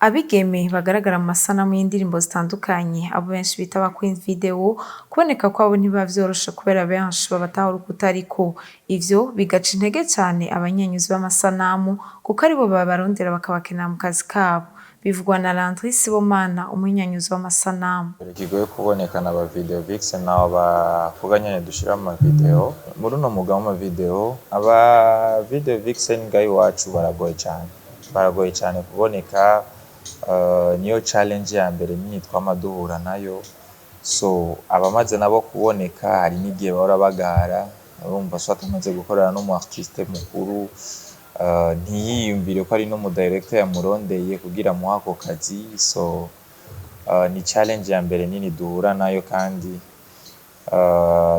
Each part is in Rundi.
Abigeme bagaragara mu masanamu y'indirimbo zitandukanye, abo benshi bita aba Queen Video, kuboneka kwabo ntibiba vyoroshe kubera benshi babatahura ukutariko. Ivyo bigaca intege cane abanyenyuzi b'amasanamu kuko aribo babarondera bakabakenera mu kazi kabo. Bivugwa na Landry Sibomana, umuhinyanyuzi w'amasanamu. Kigoye kuboneka na ba video vixen, nabo bakobwa nyene dushira mu ma video. Muri uno mwuga w'ama video, aba video vixen ngaha iwacu baragoye cane, baragoye cane kuboneka. Niyo challenge ya mbere nini twama duhura nayo. So abamaze nabo kuboneka, hari n'igihe bahora bagara, urumva, so atamaze gukorana n'umu artiste mukuru, ntiyiyumvire ko ari n'umu director yamurondeye kugira amuhe ako kazi. So ni challenge ya mbere nini duhura nayo, kandi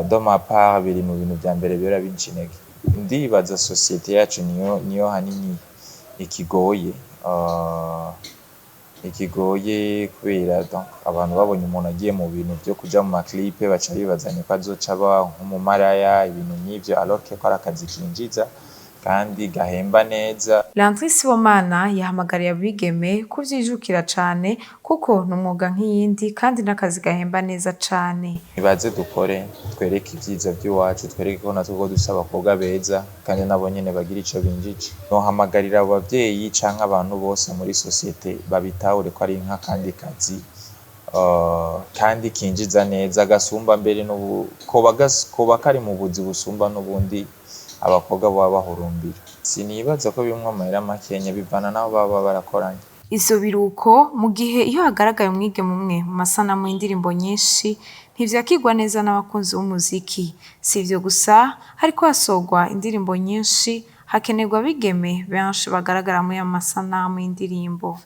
de ma part biri mu bintu vya mbere bihora binca intege. Ndibaza société yacu niyo hanini ikigoye, ikigoye kubera donc abantu babonye umuntu agiye mu bintu vyo kuja mu ma clip, baca bibaza niko azoca aba nk'umumaraya, ibintu nk'ivyo, alors que ko ari akazi kinjiza kandi gahemba neza. Landry Sibomana yahamagariye abigeme kuvyijukira cane kuko ni umwuga nk'iyindi kandi n'akazi gahemba neza cane. Nibaze dukore, twereke ivyiza vy'iwacu, twereke ko natwe ko dufise abakobwa beza kandi nabo nyene bagira ico binjije. Nohamagarira abo bavyeyi canke abantu bose muri société babitahure ko ari nk'akandi kazi, kandi kinjiza neza, gasumba mbere n'ubu koba kari mu buzi busumba n'ubundi abakobwa boba bahurumbira. Sinibaza ko birimwo amahera makenya, bivana n'aho baba barakoranye. Ivyo biruko mu gihe iyo hagaragaye umwigeme umwe mu masanamu y'indirimbo nyinshi, ntivyakirwa neza n'abakunzi b'umuziki. Si ivyo gusa, hariko hasohorwa indirimbo nyinshi, hakenerwa abigeme benshi bagaragara muri ayo masanamu y'indirimbo.